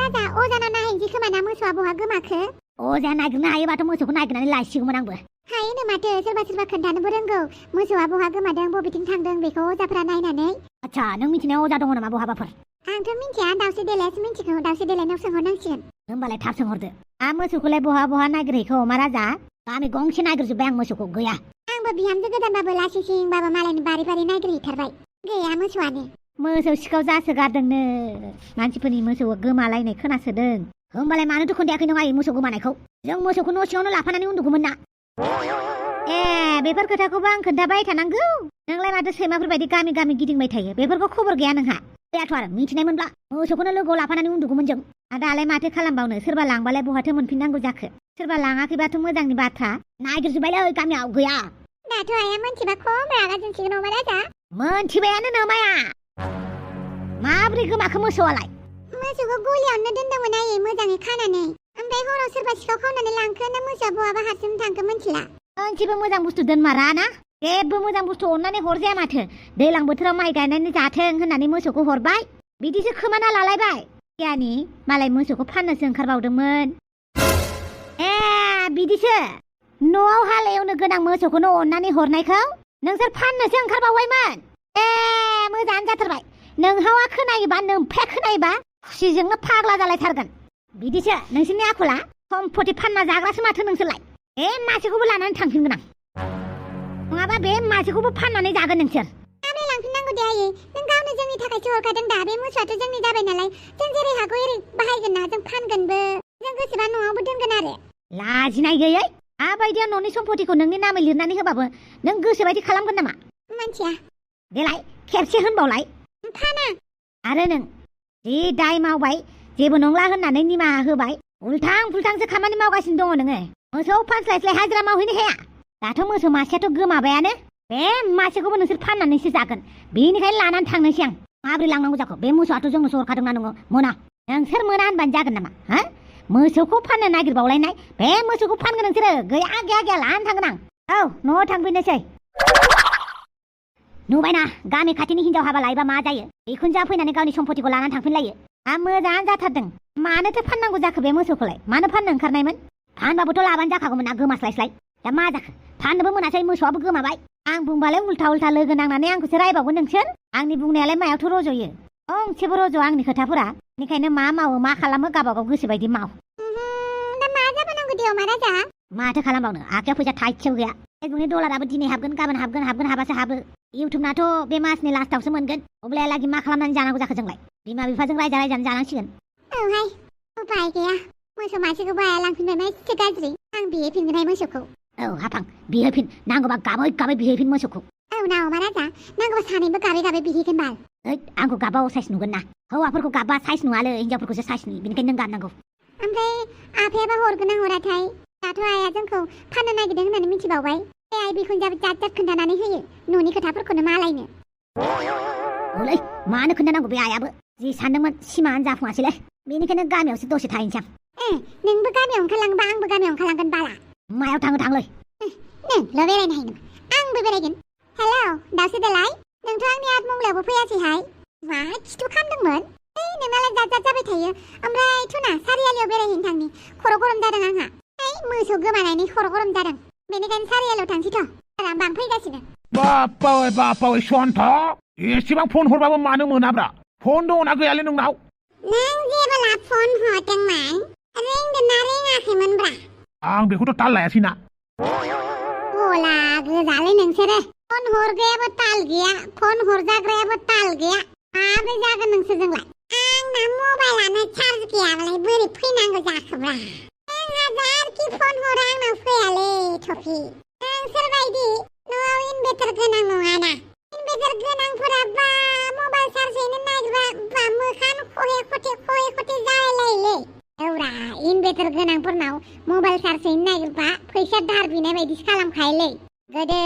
राजा अजानाव नायहैनोसै खोमा ना मोसौआ बहा गोमाखो अजाया नागिरनो हायोबाथ' मोसौखौ नागिरनानै लायसिगौमोन आंबो हायोनो माथो सोरबा खोन्थानोबो रोंगौ मोसौआ बहा गोमादों बबेथिं थांदों बेखौ अजाफ्रा नायनानै आच्छा नों मिथिनायाव अजा दङ नामा बहाबाफोर आंथ' मिथिया दाउस्रि देलायासो मिथिगौ दाउस्रि देलायनाव सोंहरनांसिगोन होमबालाय थाब सोंहरदो मोसौखौलाय बहा नागिरहैखो अमा राजा गामि गंसे नागिरजोब्बाय आं मोसौखौ गैया आंबो बिहामजो गोदानबाबो लासिंसिंबाबो मालायनि बारि नागिरहैथारबाय गैया मोसौआनो मोसौ सिखाव जासोगारदोंनो मानसिफोरनि मोसौआ गोमालायनाय खोनासोदों होमबालाय मानोथो खोन्थायाखै नों आइ मोसौ गोमानायखौ जों मोसौखौ न' सिङावनो लाफानानै उन्दुगौमोन ना बेफोर खोथाखौबो आं खोन्थाबाय थानांगौ नोंलाय माथो सैमाफोर बायदि गामि गिदिंबाय थायो बेफोरखौ खबर गैया नोंहा जायाथ' आरो मिथिनायमोनब्ला मोसौखौनो लोगोआव लाफानानै उन्दुगौमोन जों दालाय माथो खालामबावनो सोरबा लांबालाय बहाथो मोनफिननांगौ जाखो सोरबा लाङाखैबाथ' मोजांनि बाथ्रा नागिरजोब्बायलै गामियाव गैया दाथ' आइया मोनथिबा खम रागा जोंसिगोन अमा राजा मोनथिबायानो नोमाया माब्रै गोमाखो मोसौआलाय मोसौखौ गलियावनो दोनदोंमोन आयै मोजाङै खानानै ओमफ्राय हराव सोरबा सिखाव खावनानै लांखो ना मोसौआ बहाबा हारसिं थांखो मिथिला मोनसेबो मोजां बुस्थु दोनमारा ना जेबो मोजां बुस्थु अननानै हरजाया माथो दैलां बोथोराव माइ गायनानै जाथों होननानै मोसौखौ हरबाय बिदिसो खोमाना लालायबाय गियानि मालाय मोसौखौ फाननोसो ओंखारबावदोंमोन बिदिसो न'आव हालेवनो गोनां मोसौखौनो अननानै हरनायखौ नोंसोर फाननोसो ओंखारबावबायमोन मोजाङानो जाथारबाय नोंहावा खोनायोबा नोमफाया खोनायोबा खुसिजोंनो फाग्ला जालायथारगोन बिदिसो नोंसोरनि आखला सम्पति फानना जाग्रासो माथो नोंसोरलाय मासेखौबो लानानै थांफिनगोन आं नङाबा बे मासेखौबो फाननानै जागोन नोंसोर आमलाय लांफिननांगौ दे आयै नों गावनो जोंनि थाखायसो हरखादों दा बे मोसौआथ' जोंनि जाबाय नालाय जों जेरै हागौ एरै बाहायगोन ना जों फानगोनबो जों गोसोबा न'आवबो दोनगोन आरो लाजिनाय गैयै माबायदिया न'नि सम्पतिखौ नोंनि नामै लिरनानै होबाबो नों गोसोबायदि खालामगोन नामा मानसिया देलाय खेबसे होनबावलाय फाना आरो नों जि दाय मावबाय जेबो नंला होननानै निमाहा होबाय उल्थां फुल्थांसो खामानि मावगासिनो दङ नोङो मोसौ फानस्लायस्लाय हाजिरा मावहैनो हाया दाथ' मोसौ मासेयाथ' गोमाबायानो बे मासेखौबो नोंसोर फाननानैसो जागोन बेनिखायनो लानानै थांनोसै आं माबोरै लांनांगौ जाखो बे मोसौआथ' जोंनोसो हरखादोंना नोङो मोना नोंसोर मोना होनबानो जागोन नामा हा मोसौखौ फाननो नागिरबावलायनाय बे मोसौखौ फानगोन नोंसोरो गैया लानानै थांगोन आं औ न'आव थांफिननोसै नुबायना गामि खाथिनि हिनजाव हाबा लायोबा मा जायो बिखुनजोआ फैनानै गावनि सम्पतिखौ लानानै थांफिनलायो मोजाङानो जाथारदों मानोथो फाननांगौ जाखो बे मोसौखौलाय मानो फाननो ओंखारनायमोन फानबाबोथ' लाबानो जाखागौमोन ना गोमास्लायस्लाय दा मा जाखो फाननोबो मोनासै मोसौआबो गोमाबाय आं बुंबालाय उल्था लोगो नांनानै आंखौसो रायबावगोन नोंसोर आंनि बुंनायालाय मायावथ' रज'यो गंसेबो रज'आ आंनि खोथाफोरा बेनिखायनो मा मावो मा खालामो गावबागाव गोसोबायदि माव दा मा जाबावनांगौ दे अमा राजा माथो खालामबावनो आखायाव फैसा थाइसेबो गैया फेसबुकनि डलाराबो दिनै हाबगोन गाबोन हाबगोन हाबासो हाबो इउटुबनाथ' बे मासनि लास्टावसो मोनगोन अब्लायालागि मा खालामनानै जानांगौ जाखो जोंलाय बिमा बिफाजों रायजानानै जानांसिगोन औहाय उपाय गैया मोसौ मासेखौ बाया लांफिनबाय मा एसे गाज्रि आं बिहैफिनगोनहाय मोसौखौ औ हाफां बिहैफिन नांगौबा गाबै बिहैफिन मोसौखौ औ ना अमा राजा नांगौबा सानैबो गाबै बिहैगोन बाल आंखौ गाबा साइज नुगोन ना हौवाफोरखौ गाबा साइज नुवालै हिनजावफोरखौसो साइज नुयो बेनिखायनो नों गाबनांगौ ओमफ्राय आफायाबा हरगोन ना हराथाय दाथ' आइया जोंखौ फाननो नागिरदों होननानै मिथिबावबाय बे आइ बिखुनजोआबो जात खोन्थानानै होयो न'नि खोथाफोरखौनो मालायनो औलै मानो खोन्थानांगौ बे आइयाबो जि सानदोंमोन सिमाङानो जाफुङासैलै बेनिखायनो गामियावसो दसे थाहैनोसै आं नोंबो गामियाव ओंखारलाङोबा आंबो गामियाव ओंखारलांगोन बाला मायाव थांलै नोंल' बेरायनो हायो नामा आंबो बेरायगोन हेलौ दासो देलाय नोंथ' आंनि आत्मंलायावबो फैयासैहाय मा खिथु खामदोंमोन नोंनालाय जात जाबाय थायो ओमफ्राय थुना सारियालियाव बेरायहैनो थांनि खर' गरम जादों आंहा मोसौ गोमानायनि खर' गरम जादों बेनिखायनो सारियालियाव थांसैथ' आराम फैगासिनो बापावै सन्थ एसेबां फन हरबाबो मानो मोनाब्रा फन दङना गैयालै नोंनाव नों जेबोला फन हरदोंमोन रिंदोंना रिङाखैमोनब्रा आं बेखौथ' ताल लायासैना होला गोजालै नोंसोरो फन हरग्रायाबो ताल गैया फन हरजाग्रायाबो ताल गैया माब्रै जागोन नोंसोरजोंलाय आंना मबाइलानो चार्ज गैयाबालाय बोरै फैनांगौ जाखोब्रा हाजारखि फन हरा आंनाव फैयालै टफि नोंसोरबायदि न'आव इनभार्टार गोनां नङाना इनभार्टार गोनांफोरा बा मबाइल चार्ज हैनो नागिरबा बा मोखां खहे खथे जालायलायोलै औरा इनभार्टार गोनांफोरनाव मबाइल चार्ज हैनो नागिरबा फैसा दाहार बिनाय बायदिसो खालामखायोलै गोदो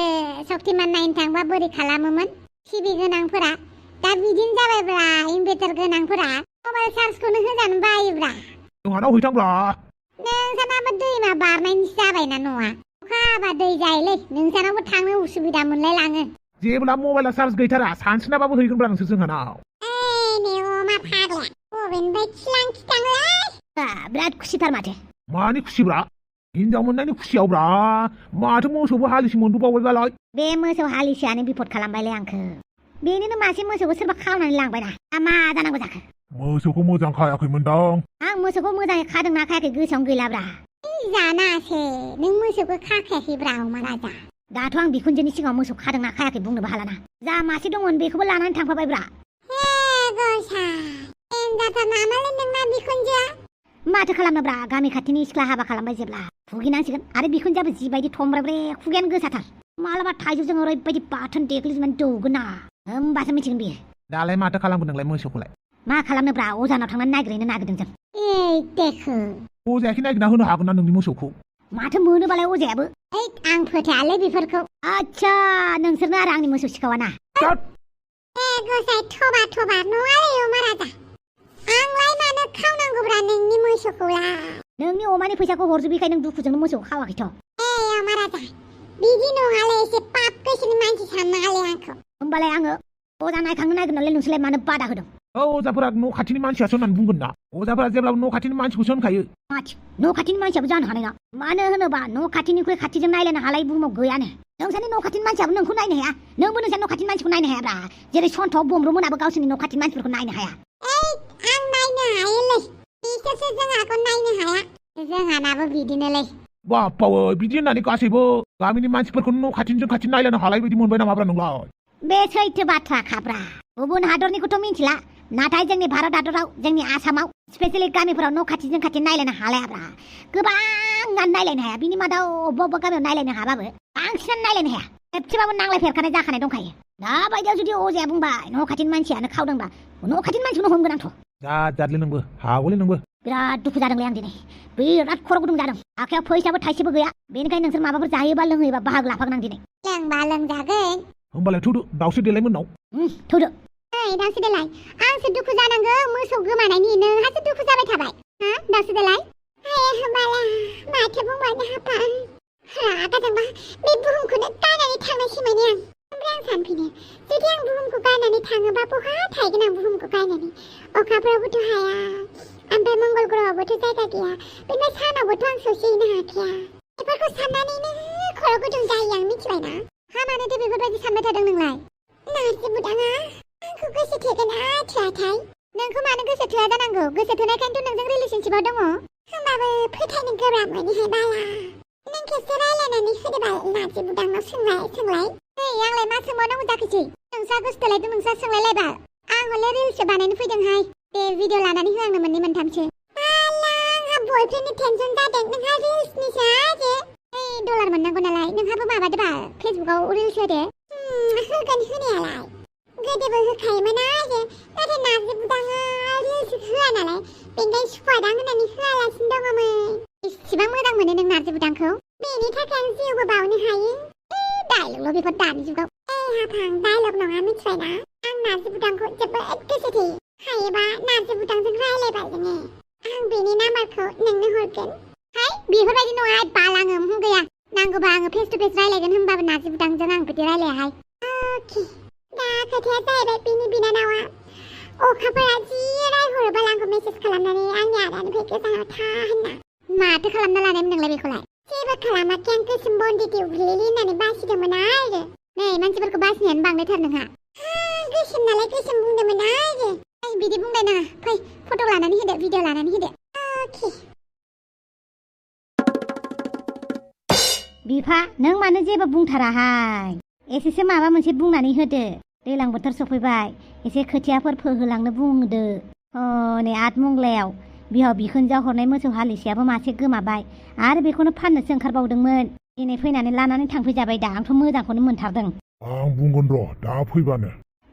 शक्तिमान नायनो थांबा बोरै खालामोमोन टिभि गोनांफोरा दा बिदिनो जाबायब्रा इनभार्टार गोनांफोरा मबाइल चार्जखौनो होजानो बायोब्रा जोंहानाव हैथांब्रा नोंसानाबो दैमा बारनायनिसो जाबायना न'आ अखा हाबा दै जायोलै नोंसानावबो थांनो उसुबिदा मोनलायलाङो जेब्ला मबाइला चार्ज गैथारा सानस्रिनाबाबो हैगोनब्रा नोंसोर जोंहानाव ने अमा फाग्ला बबेनिफ्राय खिलां खिथांलाय बिराद खुसिथार माथो मानि खुसिब्रा हिनजाव मोननायनि खुसियावब्रा माथो मोसौबो हालिसे मोनबोबावबायबालाय बे मोसौ हालिसेयानो बिपद खालामबायलै आंखो बेनिनो मासे मोसौखौ सोरबा खावनानै लांबायना मा जानांगौ जाखो मोसौखौ मोजां खायाखैमोनदां आं मोसौखौ मोजाङै खादोंना खायाखै गोसोआवनो गैलाब्रा जानासै नों मोसौखौ खाखायाखैब्रा अमा राजा दाथ' आं बिखुनजोनि सिगाङाव मोसौ खादोंना खायाखै बुंनोबो हालाना जा मासे दंमोन बेखौबो लानानै थांफाबायब्रा हे गसाय एन्जाथार नामालै नोंना बिखुनजोआ माथो खालामनोब्रा गामि खाथिनि सिख्ला हाबा खालामबाय जेब्ला भुगिनांसिगोन आरो बिखुनजोआबो जिबायदि थमब्राब्रे खुगायानो गोसाथार मालाबा थाइजौजों ओरैबायदि बाथोन देग्लिजोबनानै दौगोन ना होमबासो मिथिगोन बियो दालाय माथो खालामगोन नोंलाय मोसौखौलाय मा खालामनोब्रा अजानाव थांनानै नागिरहैनो नागिरदों जों ओइ देखो अजायाखै नागिरना होनो हागोन ना नोंनि मोसौखौ माथो मोनोबालाय अजायाबो ओइ आं फोथायालै बेफोरखौ आच्छा नोंसोरनो आरो आंनि मोसौ सिखावा ना ए गसाय थबा नङालै अमा राजा आंलाय मानो खावनांगौब्रा नोंनि मोसौखौलाय नोंनि अमानि फैसाखौ हरजोबैखाय नों दुखुजोंनो मोसौखौ खावाखैथ' ए अमा राजा बिदि नङालै एसे पाप गोसोनि मानसि साननाङालै आंखौ होमबालाय आङो अजा नायखांनो नागिरनानै नोंसोरलाय मानो बादा होदों अजाफोरा न' खाथिनि मानसियासो होननानै बुंगोन ना अजाफोरा जेब्लाबो न' खाथिनि मानसिखौसो होनखायो न' खाथिनि मानसियाबो जानो हानाय ना मानो होनोबा न' खाथिनिख्रुइ खाथिजों नायलायनो हालाय बुहुमाव गैयानो नोंसोरनि न' खाथिनि मानसियाबो नोंखौ नायनो हाया नोंबो नोंसोर न' खाथिनि मानसिखौ नायनो हायाब्रा जेरै सन्थाव बमब्रु मोनाबो गावसोरनि न' खाथिनि मानसिफोरखौ नायनो हाया आं नायनो हायोलै बिसोरसो जोंहाखौ नायनो हाया जोंहानाबो बिदिनोलै बाप्पावै बिदि होननानै गासैबो गामिनि मानसिफोरखौ न' खाथिनिजों खाथि नायलायनो हालाय बायदि मोनबाय नामाब्रा नोंलाय बे सैथो बाथ्रा खाब्रा गुबुन हादरनिखौथ' मिथिला नाथाय जोंनि भारत हादराव जोंनि आसामाव स्पेसियेलि गामिफोराव न' खाथिजों खाथि नायलायनो हालायाब्रा गोबाङानो नायलायनो हाया बिनि मादाव अबेबा गामियाव नायलायनो हाबाबो बांसिनानो नायलायनो हाया खेबसेबाबो नांलायफेरखानाय जाखानाय दंखायो दाबायदियाव जुदि अजाया बुंबाय न' खाथिनि मानसियानो खावदोंबा न' खाथिनि मानसिखौनो हमगोन आंथ' जादलै नोंबो हागौलै नोंबो बिराद दुखु जादोंलै आं दिनै बिराद खर' गुदुं जादों आखायाव फैसाबो थाइसेबो गैया बेनिखायनो नोंसोर माबाफोर जायोबा लोंहोयोबा बाहागो लाफागोन आं दिनै लोंबा लोंजागोन होमबालाय थौदो दाउसो देलाय मोननाव थौदो ओइ दाउसो देलाय आंसो दुखु जानांगौ मोसौ गोमानायनि नोंहासो दुखु जाबाय थाबाय हा दाउसो देलाय होमबालाय माथो बुंबावनो हाबा रागा जोंबा बे बुहुमखौनो गारनानै थांनांसिगौमोन आं ओमफ्राय आं सानफिनो जुदि आं बुहुमखौ गारनानै थाङोबा बहा थाहैगोन आं बुहुमखौ गारनानै अखाफोरावबोथ' हाया ओमफ्राय मंगल ग्रहआवबोथ' जायगा गैया बेनिफ्राय सानावबोथ' आं सौसिहैनो हाखाया बेफोरखौ साननानैनो खर' गुदुं जायो आं मिथिबायना हामानोथ' बेफोरबायदि सानबाय थादों नोंलाय नारजि बुदाङा आंखौ गोसो थोगोन ना थोआथाय नोंखौ मानो गोसो थोआ जानांगौ गोसो थोनायखायनोथ' नोंजों रिलेसनशिपआव दङ होमबाबो फोथायनो गोब्राब मोनोहाय बाला नों खेबसे रायलायनानै होदोबाल नारजि बुदांनाव सोंलाय ओइ आंलाय मा सोंबावनांगौ जाखोसै नोंस्रा गोसो थोलायदों नोंस्रा सोंलायलायबाल आं हले रिल्ससो बानायनो फैदोंहाय दे भिडिअ लानानै हो आंनो मोननै मोनथामसो बाला आंहा बयफ्रेन्डनि टेनसन जादों नोंहा रिल्सनिसो आजे ओइ डलार मोननांगौ नालाय नोंहाबो माबादोबाल फेसबुकाव रिल्स होदो होगोन होनायालाय गोदोबो होखायोमोन आजे नाथाय नारजि बुदाङा रिल्स होआ नालाय बेनिखायनो सुखुवादां होननानै होआलासिनो दङमोन इसिबां मोजां मोनो नों नारजि बुदांखौ बेनि थाखाय आं जिउबो बावनो हायो डायलगल' बेफोर दानि जुगाव हाफां डायलग नङा मिथिबायना आं नारजि बुदांखौ जोबोद गोसो थोयो हायोबा नारजि बुदांजों रायलायबाय जोङो आं बेनि नाम्बारखौ नोंनो हरगोन हाय बेफोरबायदि नङा बाल आङो गैया नांगौबा आङो फेस टु फेस रायलायगोन होमबाबो नारजि बुदांजों आं बिदि रायलायाहाय अके दा खोथाया जाहैबाय बिनि बिनानावा अखाफोरा जि रायहरोबाल आंखौ मेसेज खालामनानै आंनि आदानिफ्राय गोजानाव था होनना माथो खालामना लानायमोन नोंलाय बेखौलाय जेबो खालामाखै आं गोसोम बन्दिटियाव गोलैलै होननानै बासिदोंमोन आरो नै मानसिफोरखौ बासिनायानो बांद्रायथार नोंहा गोसोम नालाय गोसोम बुंदोंमोन आरो बिदि बुंलाय नाङा फै फट' लानानै होदो भिडिअ लानानै होदो अके बिफा नों मानो जेबो बुंथाराहाय एसेसो माबा मोनसे बुंनानै होदो दैलां बोथोर सफैबाय एसे खोथियाफोर फोहोलांनो बुंदो नै आटमंग्लायाव बिहाव बिखुनजोआ हरनाय मोसौ हालिसेयाबो मासे गोमाबाय आरो बेखौनो फाननोसो ओंखारबावदोंमोन दिनै फैनानै लानानै थांफैजाबाय दा आंथ' मोजांखौनो मोनथारदों आं बुंगोन र' दा फैबानो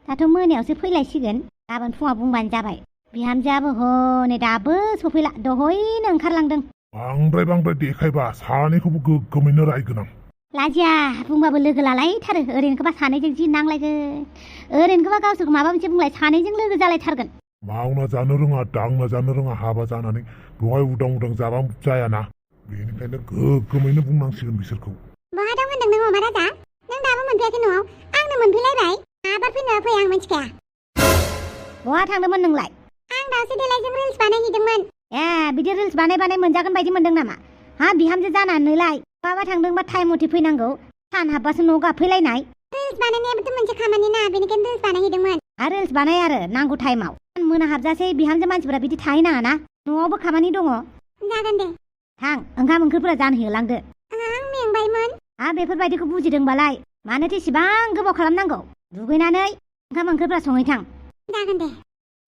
दाथ' मोनायावसो फैलायसिगोन गाबोन फुङाव बुंबानो जाबाय बिहामजोआबो हनै दाबो सफैला दहयनो ओंखारलांदों बांद्राय देखायबा सानैखौबो गोग्गोमैनो रायगोन आं लाजिया बुंबाबो लोगो लालायथारो ओरैनोखौबा सानैजों जि नांलायगोन ओरैनोखौबा गावसोरखौ माबा मोनसे बुंलाय सानैजों लोगो जालायथारगोन मावना जानो रोङा दांना जानो रोङा हाबा जानानै बेवहाय उदां जाबा जायाना बेनिखायनो गोग्गोमैनो बुंनांसिगोन बिसोरखौ बहा दं होनदों नों अमा राजा नों दाबो मोनफैयाखै न'आव आंनो मोनफैलायबाय माबार फैनो फै आं मिथिखाया बहा थांदोंमोन नोंलाय आं दाउसो देलायजों रिल्स बानायहैदोंमोन बिदि रिल्स बानाय मोनजागोन बायदि मोनदों नामा हा बिहामजो जानानैलाय बहाबा थांदोंबा टाइम मथे फैनांगौ सान हाबबासो न' गाफैलायनाय रिल्स बानायनायाबोथ' मोनसे खामानि ना बेनिखायनो रिल्स बानायहैदोंमोन रिल्स बानाय आरो नांगौ टाइमाव मोना हाबजासै बिहामजो मानसिफोरा बिदि थाहैनाङा ना न'आवबो खामानि दङ जागोन दे थां ओंखाम ओंख्रिफोरा जानहोलांदो आं मेंबायमोन बेफोरबायदिखौ बुजिदोंबालाय मानोथो इसिबां गोबाव खालामनांगौ दुगैनानै ओंखाम ओंख्रिफोरा संहैथां जागोन दे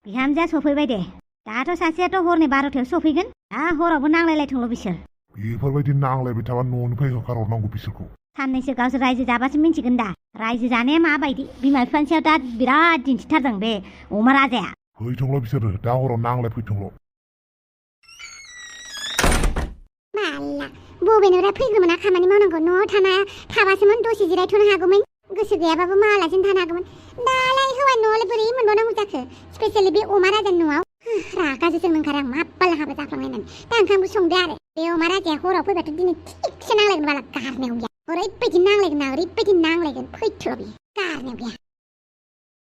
बिहामजोआ सफैबाय दे दाथ' सासेयाथ' हरनि 12थायाव सफैगोन हरावबो नांलायलायथोंल' बिसोर बेफोरबायदि नांलायबाय थाबा न'निफ्राय होखारहरनांगौ बिसोरखौ साननैसो गावसोर रायजो जाबासो मिन्थिगोन दा रायजो जानाया माबायदि बिमा बिफानि सायाव दा बिराद दिन्थिथारदों बे अमा राजाया फैथोंल' बिसोरो दा हराव नांलायफैथोंल' माला बबेनिफ्राय फैग्रोमोना खामानि मावनांगौ न'आव थाबासोमोन दसे जिरायथ'नो हागौमोन गोसो गैयाबाबो मालासिनो थानो हागौमोन दालाय हौवा न'आवलाय बोरै मोनबावनांगौ जाखो स्पेसियेलि बे अमा राजानि न'आव रागासो जोंनो ओंखारो आं माब्बाला हाबा जाफ्लांनायनानै दा ओंखामखौ संदो आरो बे अमा राजाया हराव फैबाथ' दिनै थिगसे नांलायगोन बाला गारनायाव गैया ओरैबायदि नांलायगोन ना ओरैबायदि नांलायगोन फैथ'ल' बियो गारनायाव गैया